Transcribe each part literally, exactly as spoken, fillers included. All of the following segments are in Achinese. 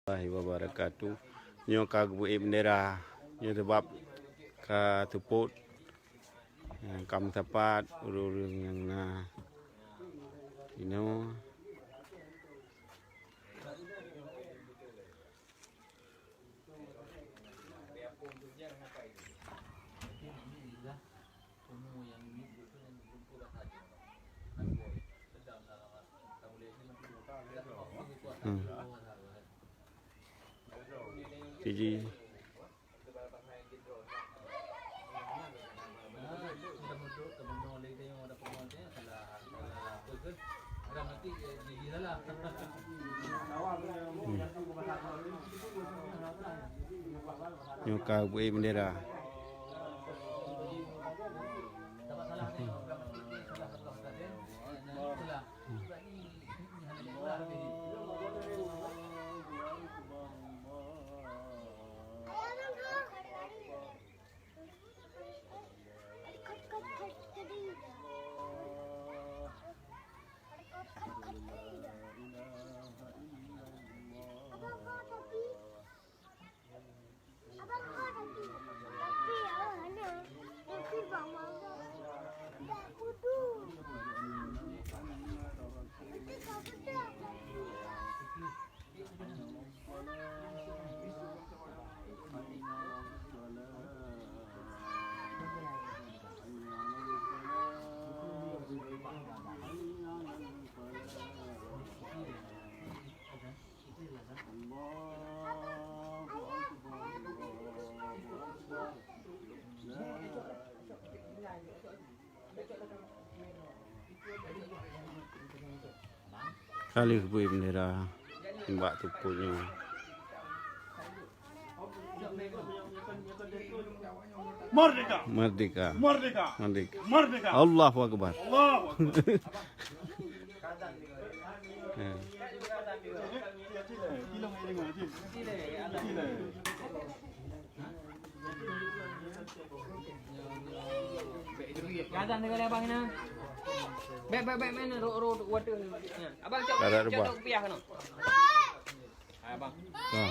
Warahmatullahi wabarakatuh. Nyoe ka geubeuet bendera. Nyoe sabab ka seupôt, eh, ka meusapat ureuëng-ureuëng nyang na inoe. Hmm. Siji. Hmm. Nyoe ka beuet bendera. Ka lheueh beuet bendera nibak teupôt nyoe. Merdeka! Merdeka! Merdeka! Merdeka! Merdeka! Allahu Akbar! Allahu Akbar! Ya. Gadan dengan abang ni. Bek, bek, bek, mana? Ro, ro, water ni. Abang cok, cok, cok rupiah kena. Hai, abang. Ha.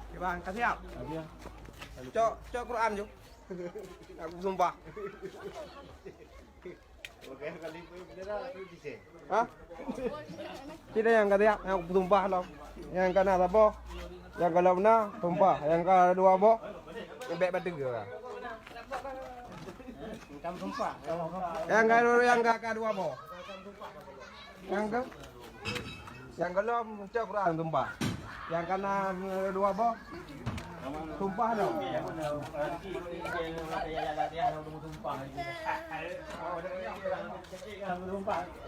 Okey, bang, ka siap? Ka siap. Cok, cok Quran ju. Aku sumpah. Ha? Tidak yang kata ya, yang sumpah lah. Yang kena apa? Yang kalau benar, sumpah. Yang kedua apa? Yang baik betul ke? Yang kedua, yang kedua apa? Yang ke, yang golom cok Quran sumpah. Yang kana, eh, dua boh. Sumpah dong.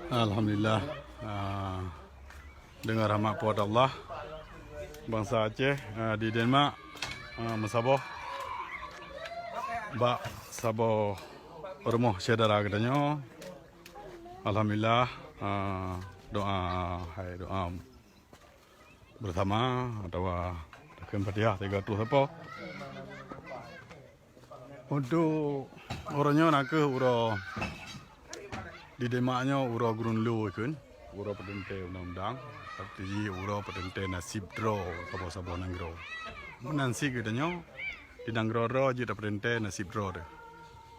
Alhamdulillah. Ah, dengan rahmat kuasa Allah, bangsa Aceh, ah, di Denmark, ah, meusaboh bak saboh rumoh syedara geutanyoe. Alhamdulillah, ah, doa, hai doa bersama atawa takheun Fatihah tiga ratus apa. Untuk uroe nyoe nakeuh uroe di Denmark nyoe uroe Grundlov ikheun, uroe peuteuntèe undang-undang, arti jih uroe peuteuntèe nasib droe saboh-saboh nanggroe. Meunan cit geutanyoe di nanggroe droe jeuet tapeuteuntèe nasib droe teuh.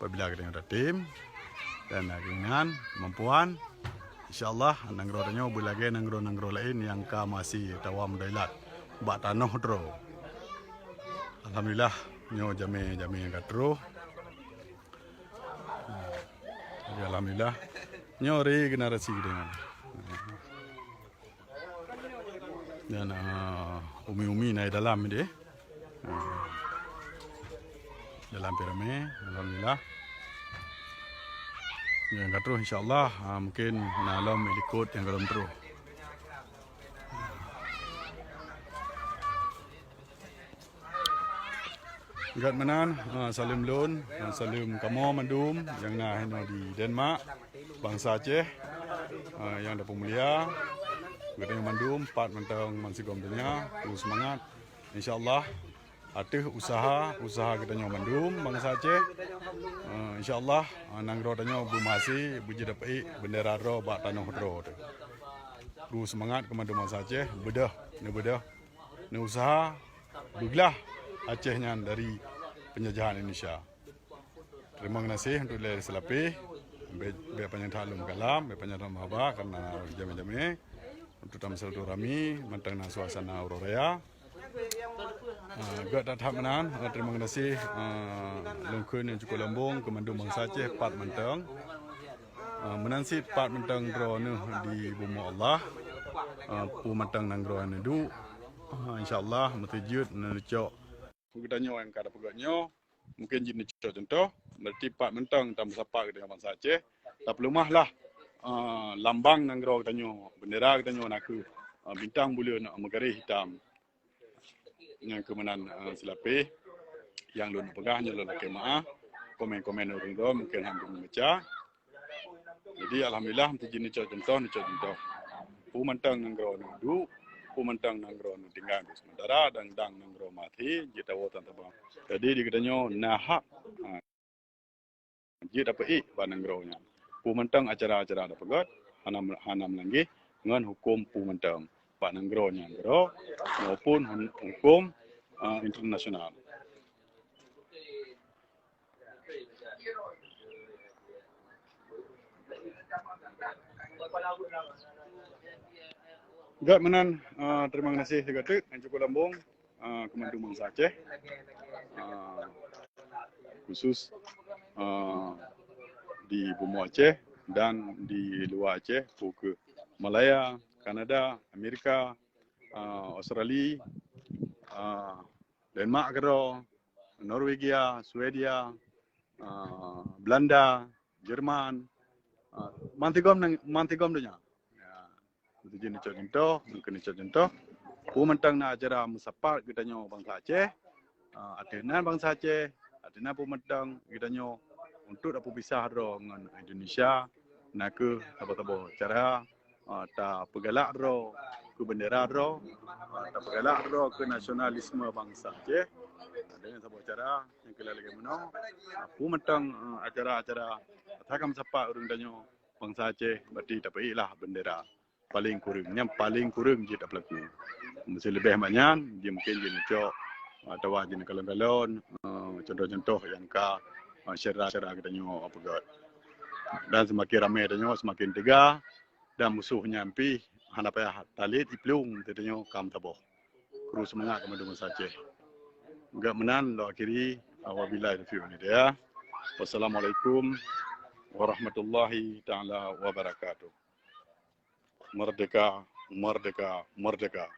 Apabila geutanyoe tatem dan na keinginan, kemampuan, insya Allah nanggroe tanyoe beulagèe nanggroe-nanggroe laén nyang ka meuhasé tawa meudailat bak tanoh droe. Alhamdulillah, nyoe jamèe-jamèe nyang ka troh. Jadi, alhamdulillah, nyoe re generasi geutanyoe. Dan, ah, umi-umi na i dalam deh. Ah. Dalam pi ramè, alhamdulillah. Nyang ka troh, insya Allah, ah, mungkin na lom i likot nyang ka lom troh. Gét meunan, ah, saleuem lôn, ah, saleuem kamoe mandum nyang na hinoe di Denmark, bansa Aceh, ah, nyang tapeumulia. Geutanyoe mandum pat mantong bansigom donya, peue seumangat. Insya Allah, ateueh usaha, usaha geutanyoe mandum bansa Aceh, ah, insya Allah, ah, nanggroe tanyoe beumeuhasé, beujeuet dapeuék beundera droe bak tanoh droe teuh. Kru seumangat keu mandum bansa Aceh, beudôh, neubeudôh, neuuseuha beuglah Aceh nyan dari peunjajahan Indonesia. Teurimong gaséh untuk lé seulapéh. Bèk, bèk panyang that lôn meukalam, bèk panyang that lôn meuhaba, karena jamé-jamé untuk tameusilaturahmi, mantong na suasana uroe raya. Ah, gèt that-that meunan, ah, teurimong gaséh, ah, lôn kheun nyang cukôp lambông keu mandum bansa Aceh pat mantong. Ah, meunan cit pat mantong droeneuh di bumoe Allah. Ah, peue mantong nanggroe neuduek. Ah, insya Allah, meuteujeuet neucok. Geutanyoe nyang ka tapeugèt nyoe, mungken jeuet neucok cuntoh, berarti pat mantong tameusapat geutanyoe bansa Aceh, tapeuleumah lah, ah, lambang nanggroe geutanyoe, bendera geutanyoe nakeuh, ah, bintang buleuen, ah, meugaréh hitam. Nyang keu meunan, ah, seulapéh, nyang lôn peugah nyoe lôn lakèe meu'ah, komen-komen ureueng droe mungken han lôn baca. Jadi, alhamdulillah, meuteujeuet neucok cuntoh, neucok cuntoh. Peue mantong nanggroe neuduek, peue mantong nanggroe neutinggai untuk sementara, dan dang nanggroe maté, jeuet tawoe tan saban. Jadi, di geutanyoe na hak, ha, jeuet tapeuék bak nanggroe nyan. Peue mantong acara-acara tapeugèt, hana, hana meulanggeh ngon huköm peue mantong bak nanggroe nyan keudroe, maupun hukôm, ah, internasional. Gèt meunan, ah, teurimong gaséh sigoe teuk nyang cukôp lambông, ah, keu mandum bansa Aceh, ah, khusus, ah, di bumoe Aceh dan di luwa Aceh, peue keuh Malaya, Kanada, Amerika, ah, Australia, ah, Denmark keudroe, Norwegia, Swedia, ah, Belanda, Jerman, ah, bansigom nang-, bansigom donya. Ya, meuteujeuet neucok cuntoh, mungken neucok cuntoh. Peue mantong na acara meusapat geutanyoe bansa Aceh, ah, ateueh nan bansa Aceh, ateueh nan peue mantong geutanyoe untuk tapeupisah droe ngon Indonesia, nakeuh saboh-saboh cara, ah, tapeugalak droe keu bendera droe, ah, tapeugalak droe keu nasionalisme bansa Aceh. Deungon saboh cara nyang keu lagèe meunoe, ah, peue mantong, ah, acara-acara ata ka meusapat ureueng tanyoe bansa Aceh, berarti tapeuék lah bendera. Paleng kureueng, nyan paleng kureueng jeuet tapeulaku. Meuseuleubeh mat nyan, jeuet mungken jeuet neucok, ah, atawa jeuet neukalon-kalon, ah, cuntoh-cuntoh nyang ka, ah, syedara-syedara geutanyoe peugèt. Dan seumaken ramè tanyoe, seumaken teuga, dan musoh nyan pih hana payah talét iplueng, tanyoe ka meusaboh. Kru seumangat keu mandum bansa Aceh. Gèt meunan lôn akhiri, wabillahi taufiq wal hidayah. Wassalamualaikum warahmatullahi taala wabarakatuh. Merdeka, merdeka, merdeka.